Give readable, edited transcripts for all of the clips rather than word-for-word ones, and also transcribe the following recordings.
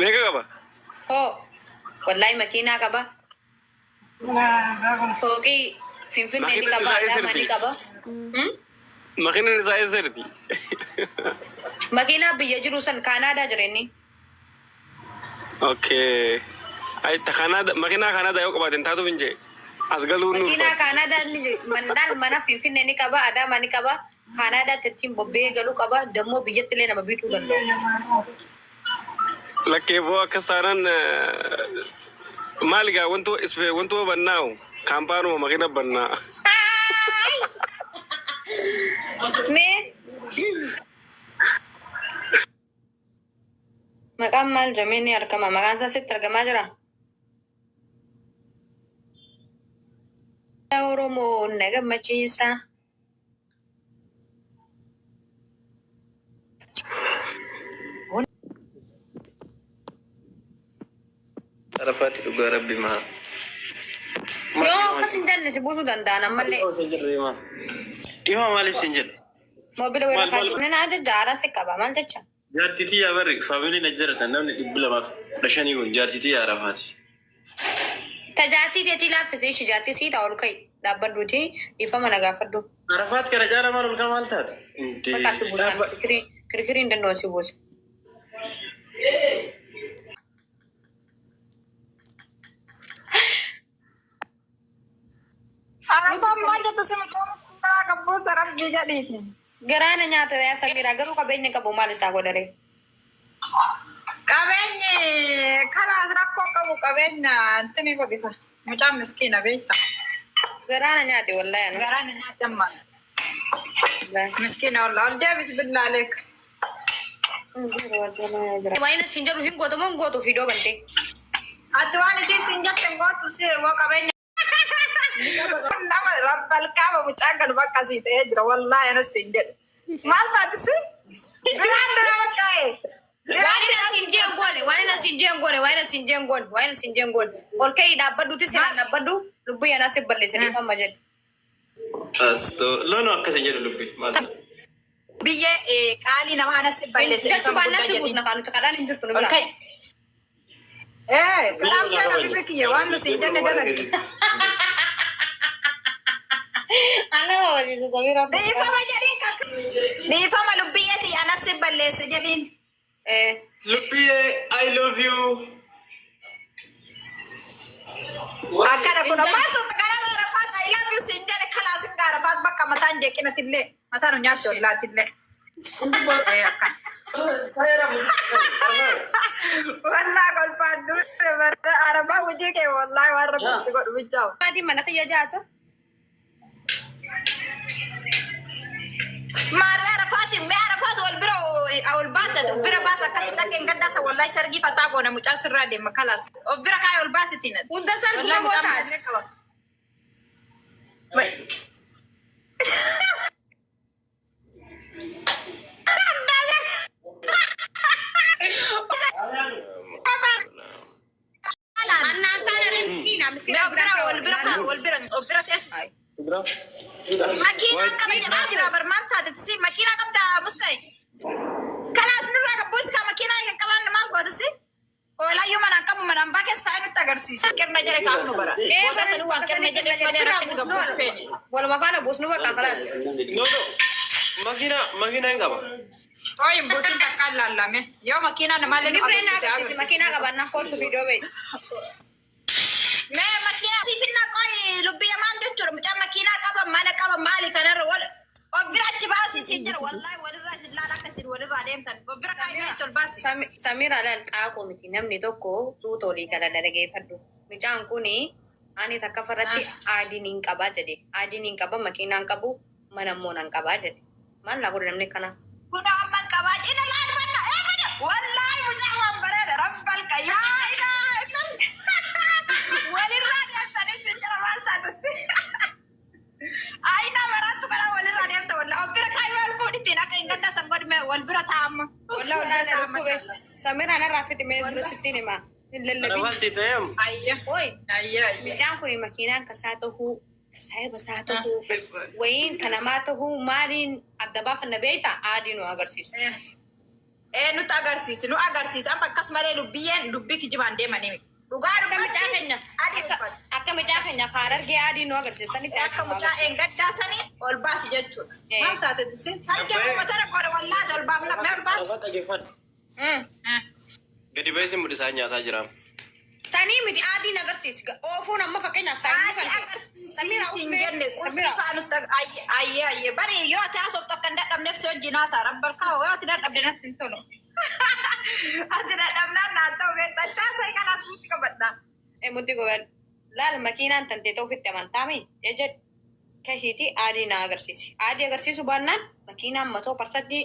Meeqa qaba? Hoo wallaahi makiinaa qaba. Fooqii Finfinnee ni Makiinaan qaba, isaa eessa Adaamaa ni jirti? qaba. Hmm? Makiinaan isaa eessa jirti? Makiinaa biyya jiru san Kaanaadaa jira inni. Okay. Ay, ta Kanada, makiinaa Kanada yoo qabaate hin taatuuf hin jee. As galuu nu Makiinaa ulfaatti. Kaanaadaa ni mandal mana Finfinnee ni qaba, Adaamaa ni qaba. Kaanaadaatti ittiin bobba'ee galuu qaba. Dammoo biyyatti illee nama bituu danda'u. Lakkee boo akkas taanaan maali gaa wantu wantu bannaa'u kaampaanuma makiina bannaa. Mee maqaan maal jedhamee ni argama? Maqaan isaa sitti argamaa jira? Oromoo na gammachiisa. Arafaati dhugaa rabbi maa. Yoo akkas hin jenne si buusuu danda'an ammallee. Dhiifama sin jedhu himaa. Dhiifama maaliif sin jedhu? Moobila wayirra Maal maal kaa'e. Nina ajaja aaraan si qaba maal jecha? Jaartii tiyyaa barri faamiliin na jiratan namni 215 kun jaartii tiyyaa Arafaati. Ta jaartii teetii laaffisi ishi jaartii sii ta'a ol ka'i dhaabbadhuuti dhiifama na gaafadhu. Arafaat kana caala maal ol kaa maal taate? Indee Bakka si buusan dhaabba. kirkirii kirkirii hin danda'u si buusa. Arafaan maal jette si mucaa miskiinaa qabbuusta rabbii jedhiiti. Garaa na nyaata yaa Samiraa garuu qabeenya qabu maal isaa godharee. Qabeenyi kalaas rakkoo qabu qabeenya intini godhita. Mucaan miskiina beekta. Garaa na nyaate wallahi anu. Garaa na nyaate amma. Miskiina wallah ol deebis billaa aleek. Waan inni siin jedhu hin gootu moo hin gootu fiidoo bantee. Ati waan isiin siin jette hin gootu si woo qabeenya. Nama rabbal qaaba mucaan kan bakka sii ta'ee jira wallaahi anas siin jedhe. Maal taati si? Biraan dura bakka ee. Biraan Waan inni dura asiin jeen goone waan inni asiin jeen goone waan inni asiin jeen goone waan inni asiin jeen goone ol ka'ii dhaabbadhuuti seeraan dhaabbadhu lubbuu yanaa si balleesse dhiifama jedhe. Astoo lono akkas hin jedhu lubbi maal taate? Biyya qaalii nama anas si balleesse Jechuu dhiifama baannaan guddaa si jedhiin. buusna kaa nuti kadhaan hin jirtu nu Ol bira. ka'i. Ee kanaaf seera biyya kiyya waan nu siin jenne dalagde. Ana waliin Samiraa. Dhiifama jedhiin kakka. Dhiifama lubbiyyati anas si balleesse jedhiin. Eh. Lubbiyyee I love you. Akkana kun maal sun kanarra Arafaat I love you siin jedhe kalaas hin Arafaat bakka mataan jeeqinatillee mataan nu nyaatti ollaatillee. Ee akkana. Wallaa kolfaan duute barra Arafaa hojii kee wallaahi waan rabbi itti godhu bichaa'u. Maatiin mana kiyya jaasa. Maarree Arafaatiin mee Arafaat wal bira ol baasa of bira baasa akkasitti akka hin gaddaasa wallaahi sargii fataa goona mucaa sirraa deema kalaas of bira kaayee ol baasitiin ati. Hunda sarguma Wallaahi mucaan gootaati. maallee qaba. Annaan taana ree miskiina miskiina Mee of biraa bira kaawwa wal bira kaa wal bira of bira teessisi. Makiinaa qaba jedhaa jira bar maal taate si makiinaa qabda musta'e. Kalaas nurraa qabbuus kaa makiinaa hin qabaanne maal goota si? Oolaayyuu manaan qabu manaan baa keessa taa'ee nutti agarsiisa. Qirna jedhe kaaf nu bara. Ee Booda bara sanii waan qirna jedheef malee ofirraa rakkinni buusnu gabbuu feene. waluma faana buusnu bakka kalaas. No no. Makiinaa makiinaa hin qaba. Yoo hin buusin takkaan laallame. Yoo makiinaa namaallee nu Libree na agarsiise agarsiisi agarsiise. makiinaa qabaannaan kootu fiidoo ba'i. Mee makiinaa siif hinna qoyi lubbiya maal jechuudha mucaa makiinaa qaba mana qaba maali kanarra wal of bira achi baasi siin jedha wallaahi walirraa isin laala akka isin walirraa deemtan of bira kaa'ee mee achi ol baasi. Samira laal xaaqoo miti namni tokko suuta olii gala dhaggeeffadhu. Mucaan kuni ani takka farratti aadiin hin qabaa jedhe. Aadiin hin qaba makiinaa hin qabu mana immoo nan qabaa jedhe. Maal naa godhe namni akkanaa? Kun amma hin qabaa ina laal banna ee bada wallaahi mucaa waan bareeda rabbal qa yaa ilaa walirraa deemtanis sin jira maal taatus ayinaa maraattu kanaa walirraa deemta wallaa of bira kaayii wal fuudhitiin akka hin gadda san godhime wal bira taa'amma wallaa wal bira taa'amma. Samira narraa fixi mee dura sittiin himaa. Hin lallabin. Arafaa si ta'e am. Ayya Oi, ayya ayya. mucaan kun makiinaan kasaa tahuu, saahiba isaa tahuu, wayiin kan namaa tahuu maaliin adda baafanna beektaa? Aadii nu agarsiisu. Ee, nutti agarsiisi, nu agarsiisi. Amma akkas malee lubbiyyeen dubbii kijibaan deemanii miti. Dhugaa Akka mucaa dubbatti keenya adii uffatti. akka mucaa keenya harargee adii nu agarsiisanitti Akka mucaa eengaddaa sanii ol baasi jechuudha. Eh. Maal taate tisi? Sargee uffata godhe wallaahi ol baafna mee ol baasi. Afaan dhaggeeffadhu. Gadi ba'ee mul'isaa nyaataa jira. Sanii miti adiin agarsiisi. Oofuun amma fakkeenyaaf saayinii Adii kan ta'e. Samira agarsiisi hin uffee jenne Samira qulqulluu nutti ayyee ayyee bari yoo ati haasoftu akka hin dadhabneef si wajjin haasaa rabbal kaa'u yoo ati dadhabde natti hin tolu. Ati dadhabnaan naan ta'u beektaa taasisa kanaas nutti qabadha. Mutti gobal laal makiinaan tantee ta'uu ofitti amantaami jedhe kahiiti adii na agarsiisi. Adii agarsiisu baannaan makiinaan matoo parsantii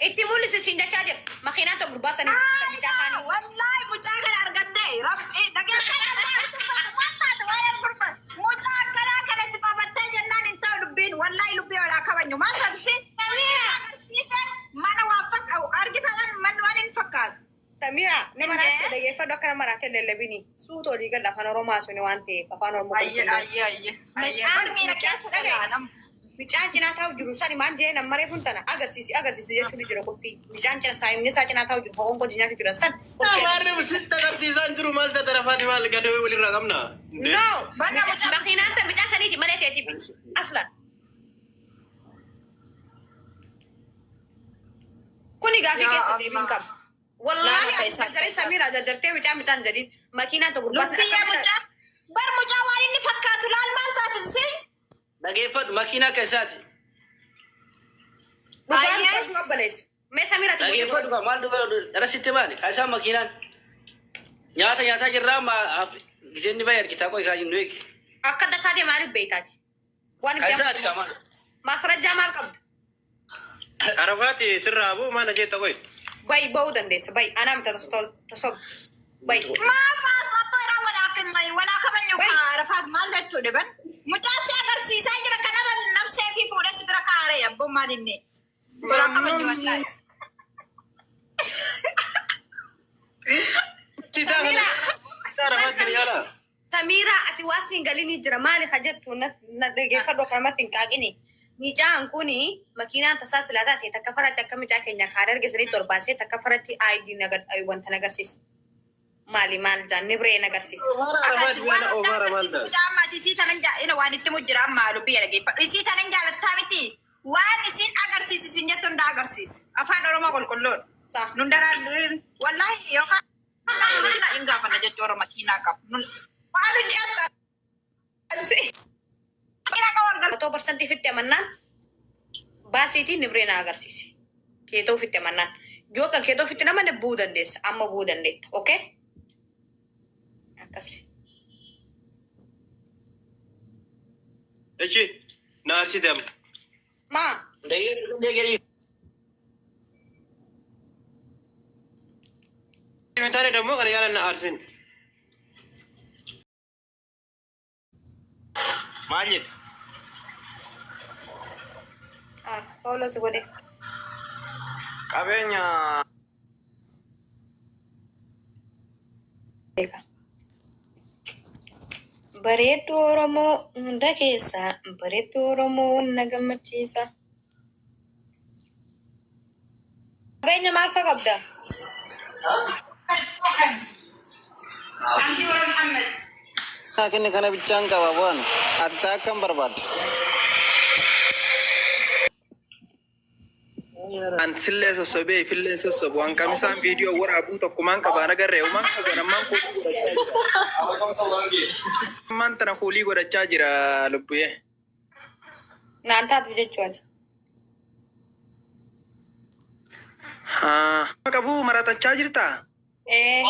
itti mul'isi siin jechaa jira. Makiinaan ta'u gurbaa sanii mucaa kaanii. Wallaahi mucaa kana argatte rabbi dhageeffadha maal taate waan argurban mucaa akkanaa kanatti taphattee jennaan hin ta'u dubbiin wallaahi lubbii olaa kabanyu maal taate si agarsiisan mana waan fakkaatu argitan manni waan hin fakkaatu. Samira nama raatee dhageeffadhu akka nama raatee lallabini suuta olii gala afaan Oromoo suni waan ta'eef afaan Oromoo Ayyee ayyee ayyee. Mucaan Miira keessa dhaga'a. Mucaan cinaa taa'u jiru sani maal jee nama reefuun tana agarsiisi agarsiisi jechuun jira qoffii. Mucaan cina saayimni isaa cinaa taa'u jiru ho'oon koo nyaatu jiran san. Maarri sitti agarsiisaa hin jiru maal taate rafaati maal gadi walirraa qabna. No! Makiinaan ta mucaa saniiti malee ta'eeti miti. Aslan. Kuni gaafii Yaa keessa deebiin Allah. qaba. Wallaahi Laala ati isaa jarjaree Samira jarjartee mucaa mucaan jedhin makiinaan ta gurbaa sana Lubbiyyee akka mucaa bar mucaa waan inni fakkaatu laal maal taate si. Dhageeffadhu makiinaa keessaati. Dhugaan Ayyee. dubbadhu obboleessu. Mee Samira ati Dhageeffadhu kaa maal dhugaa rasitti baane kaasaan makiinaan. Nyaata nyaataa jirraa ma giseen ni bahe argitaa qoy kaa nu eegi. Akka tasaa deemaa maaliif beektaati? Waan Kaasaati kaa maal. Maasrajjaa maal qabdu? Arafaati sirraa buu maal jeetta qoy. Bayi ba'uu dandeessa. Bayi anaa mita tosob. Bayi. Maama sabboodhaa walaa kabanyu kaa rafaat maal jechuudha ban. Mucaa si agarsiisaa jira kanarra nafsee fi fuudhee si bira kaaree abboon maal inni. Walaa kabanyu wallaahi. Samira. Arafaati yaala. Samira ati waa siin galini jira maali ka jettu na dhageeffadhu akkanumatti hin qaaqini. Mucaan kuni makiinaan tasaa silaa taate takka faratti akka mucaa keenya kaara erga sanitti ol baasee takka faratti ID wanta nagarsiisa. Maali maal jaan nibree nagarsiisa. Akkas Arafaati waan yaala hunda omaara maal agarsiisu taate. mucaa ammaati isii tanan jaalladha waan itti mujjira ammaa lubbii dhageeffadhu isii tanan jaalattaa miti waan isiin agarsiisi isin jettu hunda agarsiisi afaan oromoo qulqulluudha. Ta'a. Nun daraan wallaahi yookaan makiinaa hin gaafanna jechuu oromoo makiinaa qabu. Maal hundi atta makiinaa qabu argatu. Matoo parsantii fitti amannaan baasiitiin nibree na agarsiisi. Keetoo ofitti amannaan. Yoo kan keetoo ofitti namanne bu'uu dandeessa. Amma bu'uu dandeetta. Okay? Akkasi. Echi na arsite amma. Maa? Dhageeffadhu. Taane dammoo kana yaala na arsin. Maal jette? Ah, follow si godhe. Qabeenya Beeka. Bareedduu Oromoo hunda keessaa bareedduu Oromoo na gammachiisa. Qabeenya maal fa'a qabda? Kenni kana bichaan qaba bu'an ati taa akkam barbaadda? An sillee sossobee ifillee sossobu an qamisaan viidiyoo waraabuu tokkumaan qabaan agarree umaan qaban ammaan kuulii godhachaa jira. Ammaan tana kuulii godhachaa jira lubbuyee. Naan taatu jechuudha. Haa. Qabuu maratachaa jirtaa? Ee,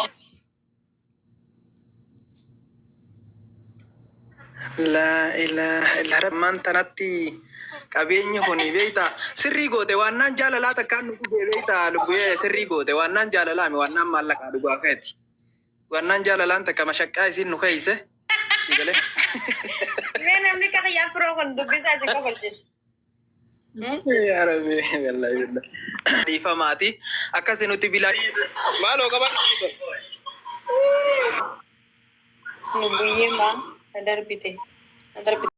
Laa ilaaha illa ammaan tanatti qabeenyi kuni beektaa sirrii goote waannaan jaalalaa takkaan nu gubee beektaa lubbuyee sirrii goote waannaan jaalalaa mi waannaan maallaqaa dhugaa keeti. Waannaan jaalalaan takka mashaqqaa isiin nu keeyse. Si galee. Mee namni akka xiyyaa firoo kun dubbisaa jiru kofalchiisa. Yaa Rabbi, wallahi billahi. Dhiifamaati. Akkasi nuti bilaa. Maaloo qabaa? Lubbuyyee maa na darbite. Na darbite.